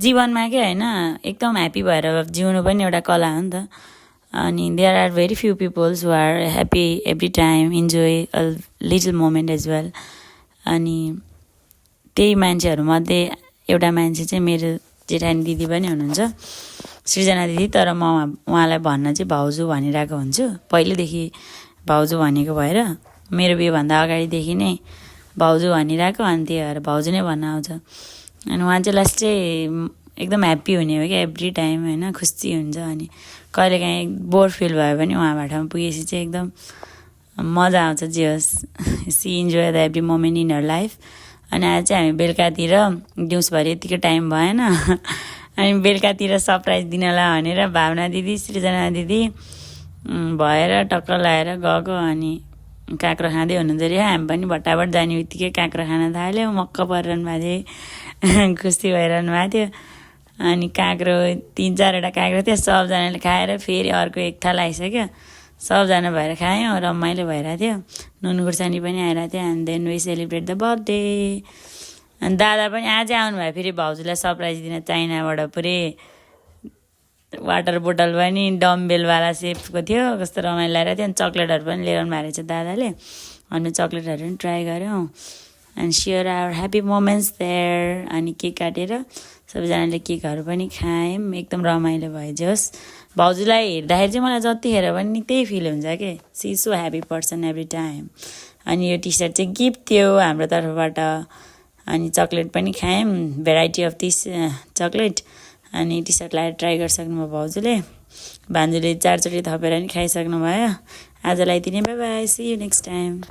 जीवनमा के होइन एकदम ह्याप्पी भएर जिउनु पनि एउटा कला हो नि त। अनि there are very few peoples who are happy every time, enjoy a little moment as well. अनि त्यही मान्छेहरूमध्ये एउटा मान्छे चाहिँ मेरो जेठानी दिदी पनि हुनुहुन्छ, सृजना दिदी। तर म उहाँलाई भन्न चाहिँ भाउजू भनिरहेको हुन्छु, पहिलेदेखि भाउजू भनेको भएर मेरो बिहेभन्दा अगाडिदेखि नै भाउजू भनिरहेको, अनि त्यही भएर भाउजू नै भन्न आउँछ। अनि उहाँ चाहिँ लास्ट चाहिँ एकदम ह्याप्पी हुने हो क्या एभ्री टाइम होइन, खुसी हुन्छ। अनि कहिलेकाहीँ बोर फिल भयो भने उहाँबाट पुगेपछि चाहिँ एकदम मजा आउँछ। जे होस्, she enjoy the every moment in her life. अनि आज चाहिँ हामी बेलुकातिर, दिउँसभरि यतिको टाइम भएन, अनि बेलुकातिर सरप्राइज दिनलाई भनेर भावना दिदी, सृजना दिदी भएर टक्क लगाएर गएको। अनि काँक्रो खाँदै हुनुहुँदो रहेछ, हामी पनि भट्टाभट जाने बित्तिकै काँक्रो खान थाल्यो, मक्क परिरहनु भएको थियो, खुसी भइरहनु भएको थियो। अनि काँक्रो 3-4वटा काँक्रो थियो, सबजनाले खाएर फेरि अर्को एक थाल आइसक्यो, सबजना भएर खायौँ, रमाइलो भइरहेको थियो। नुन खुर्सानी पनि आइरहेको थियो। And then we celebrate the birthday. अनि दादा पनि आजै आउनुभयो, फेरि भाउजूलाई सरप्राइज दिन चाइनाबाट पुरै वाटर बोतल पनि डम्बेलवाला सेपको थियो, कस्तो रमाइलो लागेको थियो। अनि चक्लेटहरू पनि लिएर आउनु भएको रहेछ दादाले, अनि चक्लेटहरू पनि ट्राई गऱ्यौँ। And share our happy moments there. अनि केक काटेर सबैजनाले केकहरू पनि खायौँ, एकदम रमाइलो भयो। जोस् भाउजूलाई हेर्दाखेरि चाहिँ मलाई जतिखेर पनि त्यही फिल हुन्छ कि she is so happy person every time. अनि यो टी सर्ट चाहिँ गिफ्ट थियो हाम्रो तर्फबाट। अनि चक्लेट पनि खायौँ, भेराइटी अफ दिस चक्लेट। अनि टी सर्ट लगाएर ट्राई गरिसक्नुभयो भाउजूले, भान्जूले 4 चोटि थपेर पनि खाइसक्नु भयो। आजलाई यति नै, bye bye, see you next time.